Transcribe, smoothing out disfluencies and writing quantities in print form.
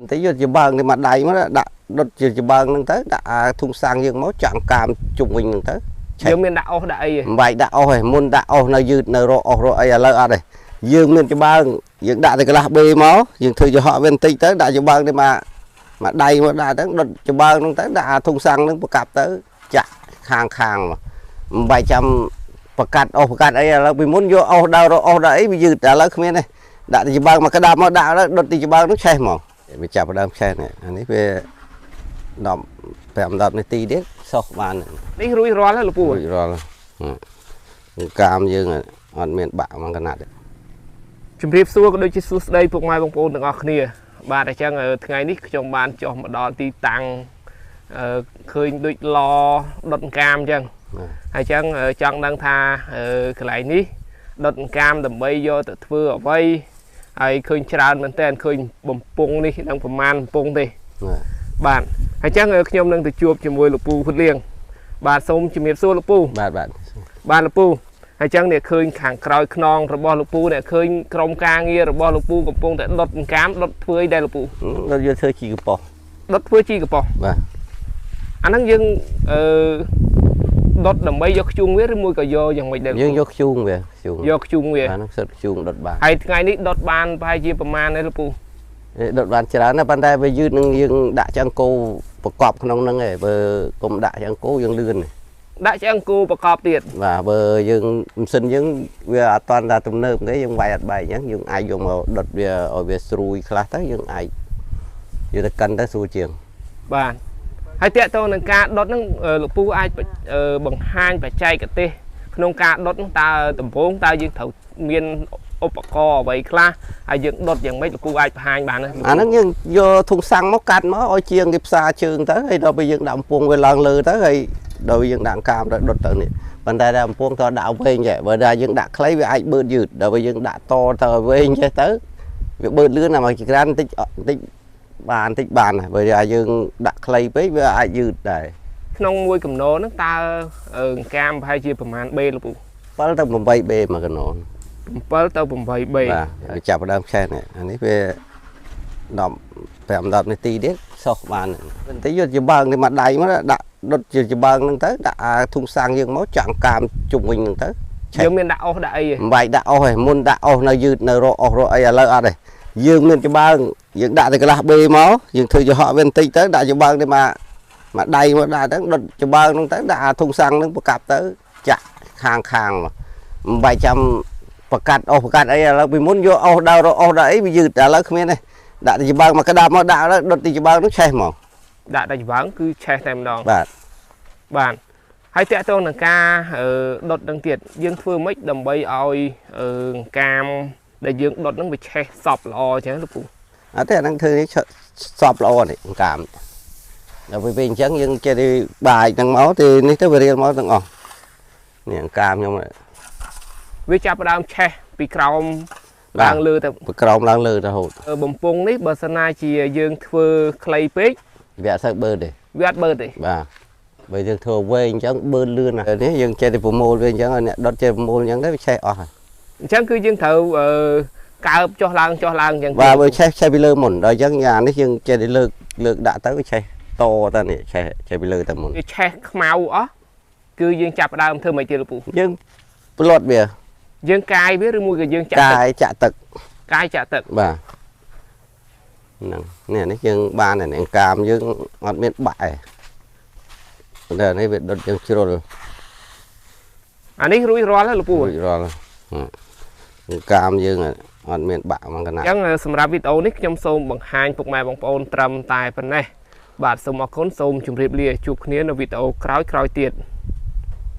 តិចយកច្បើងនេះមកដៃមកដាក់ដុតជាច្បើងហ្នឹងទៅដាក់អាធុងសាំងយើងមកចាំងកាមជុំវិញហ្នឹងទៅយើងមានដាក់អុសដាក់អីមិនបាច់ដាក់អុសទេមុនដាក់អុសនៅយឺតនៅរកអុសរកអីឥឡូវអត់ទេយើងមានច្បើងយើងដាក់ទៅកន្លះបេមកយើងធ្វើចំហវាបន្តិចទៅដាក់ច្បើងនេះមកមកដៃមកដាក់ទៅដុតច្បើងហ្នឹងទៅដាក់អាធុងសាំងហ្នឹងប្រកាប់ទៅចាក់ខាងខាងមកមិនបាច់ចាំប្រកាត់អុសប្រកាត់អីឥឡូវពីមុនយកអុសដើររកអុសដើរអីវាយឺតឥឡូវគ្មានទេដាក់ទៅច្បើងមកក្តាប់មកដាក់ដុតទីច្បើងហ្នឹងឆេះមកវាចាប់ដើមឆេះនេះអានេះវា10 5 10នាទីទៀតសោះបាននេះរួចរាល់ហើយលោកពូរួចរាល់កាមយើងអត់មានបាក់មកកណាត់ទេជំរាបសួរក៏ដូចជាសួស្តីពុកម៉ែបងប្អូនទាំងអស់គ្នាបាទអញ្ចឹងថ្ងៃនេះខ្ញុំបានចុះមកដល់ទីតាំងឃើញដូចឡដុតកាមអញ្ចឹងហើយអញ្ចឹងចង់ដឹងថាកន្លែងនេះដុតកាមដើម្បីយកទៅធ្វើអ្វីហើយឃើញច្រើនមែនតើឃើញបំពង់នេះនឹងប្រមាណបំពង់ទេបាទអញ្ចឹងខ្ញុំនឹងទៅជួបជាមួយលោកពូហ៊ុនលៀងបាទសូមជំរាបសួរលោកពូបាទបាទបាទលោកពូអញ្ចឹងអ្នកឃើញខាងក្រោយខ្នងរបស់លោកពូអ្នកឃើញក្រុមការងាររបស់លោកពូកំពុងតែដុតកាមដុតធ្វើអីដែរលោកពូដុតយកធ្វើជីកប៉ុសដុតធ្វើជីកប៉ុសបាទអាហ្នឹងយើងដុតដើម្បីយកខ្ជូងវាឬមួយក៏យកយ៉ាងម៉េចដែរយើងយកខ្ជូងវាយកខ្ជូងវាបាទហ្នឹងសិតខ្ជូងដុតបានហើយថ្ងៃនេះដុតបានប្រហែលជាប្រមាណទេលោកពូដុតបានច្រើនណាស់ប៉ុន្តែវាយឺតនឹងយើងដាក់ឆ្អឹងគោប្រកបក្នុងហ្នឹងឯងបើកុំដាក់ឆ្អឹងគោយើងលឿនដាក់ឆ្អឹងគោប្រកបទៀតបាទបើយើងម៉ាស៊ីនយើងវាអត់តាន់តែទំនើបទេយើងវាយអត់បែកអញ្ចឹងយើងអាចយកមកដុតវាឲ្យវាស្រួយខ្លះទៅយើងអាចយកទៅកិនទៅស្រួលជាងបាទហើយតកតងនឹងការដុតហ្នឹងលោកពូអាចបង្ហាញបច្ចេកទេសក្នុងការដុតហ្នឹងតើដំបូងតើយើងត្រូវមានឧបករណ៍អ្វីខ្លះហើយយើងដុតយ៉ាងម៉េចលោកពូអាចបង្ហាញបានទេអាហ្នឹងយើងយកធុងសាំងមកកាត់មកឲ្យជាងគេផ្សារជើងទៅហើយដល់ពេលយើងដាក់អំពងវាឡើងលើទៅហើយដល់យើងដាក់កាមទៅដុតទៅនេះប៉ុន្តែដល់អំពងតដាក់វែងចេះបើដល់យើងដាក់ខ្លីវាអាចបឺតយឺតដល់ពេលយើងដាក់តទៅវែងចេះទៅវាបឺតលឿនណាស់មកចក្រានបន្តិចបន្តិចបានបន្តិចបានបើយើងដាក់ខ្លីពេកវាអាចយឺតដែរក្នុងមួយកំណោហ្នឹងតើកាមប្រហែលជាប្រមាណបេលោកពូ7ទៅ8បេមួយកំណោ7ទៅ8បេបាទចាប់ដើមឆេះនេះអានេះវា10 5 10នាទីទៀតសោះបានបន្តិចយកច្បើងនេះមកដៃមកដាក់ដុតជាច្បើងហ្នឹងទៅដាក់អាធុងសាំងយើងមកចាំងកាមជុំវិញហ្នឹងទៅយើងមានដាក់អុសដាក់អីមិនបាច់ដាក់អុសទេមុនដាក់អុសនៅយឺតនៅរកអុសរកអីឥឡូវអត់ទេយើងមានច្បើងយើងដាក់ទៅកន្លះបេមកយើងធ្វើចំហវាបន្តិចទៅដាក់ច្បើងនេះមកមកដៃមកដាក់ទៅដុតច្បើងហ្នឹងទៅដាក់អាធុងសាំងហ្នឹងប្រកាប់ទៅចាក់ខាងខាងមកមិនបាច់ចាំប្រកាត់អុសប្រកាត់អីឥឡូវពីមុនយកអុសដើររកអុសដើរអីវាយឺតឥឡូវគ្មានទេដាក់ទៅច្បើងមកក្តាប់មកដាក់ដុតទីច្បើងហ្នឹងឆេះមកដាក់តែច្បើងគឺឆេះតែម្ដងបាទបាទហើយតកតងនឹងការដុតនឹងទៀតយើងធ្វើម៉េចដើម្បីឲ្យកាមដែលយើងដុតហ្នឹងវាឆេះសពល្អអញ្ចឹងលោកពូអត់ទេអាហ្នឹងធ្វើនេះសពល្អនេះកាមដល់ពេលអញ្ចឹងយើងចេះបាយហ្នឹងមកទេនេះទៅវារៀលមកទាំងអស់នេះកាមខ្ញុំវាចាប់ផ្ដើមឆេះពីក្រោមឡើងលើទៅពីក្រោមឡើងលើរហូតបំពង់នេះបើសិនណាជាយើងធ្វើខ្លីពេកវាអត់សូវបឺតទេវាអត់បឺតទេបាទបើយើងធ្វើវែងអញ្ចឹងបឺតលឿនណាស់នេះយើងចេះតែប្រមូលវាអញ្ចឹងអ្នកដុតចេះប្រមូលអញ្ចឹងទៅវាឆេះអស់ហើយអញ្ចឹងគឺយើងត្រូវកើបចុះឡើងចុះឡើងអញ្ចឹងបាទបើឆេះឆេះពីលើមុនដល់អញ្ចឹងអានេះយើងចេះតែលើកលើកដាក់ទៅវាឆេះតទៅនេះឆេះឆេះពីលើទៅមុនវាឆេះខ្មៅអស់គឺយើងចាប់ដើមធ្វើមិនទៀតលោកពូយើងប្លត់វាយើងកាយវាឬមួយក៏យើងចាក់ទឹកកាយចាក់ទឹកកាយចាក់ទឹកបាទហ្នឹងនេះនេះយើងបាននេះកាមយើងអត់មានបាក់ទេតែនេះវាដុតយើងជ្រុលអានេះរួចរាល់ហើយលោកពូរួចរាល់កាមយើងអត់មានបាក់មកកណាអញ្ចឹងសម្រាប់វីដេអូនេះខ្ញុំសូមបង្ហាញពុកម៉ែបងប្អូនត្រឹមតែប៉ុណ្ណេះបាទសូមអរគុណសូមជម្រាបលាជួបគ្នានៅវីដេអូក្រោយៗទៀត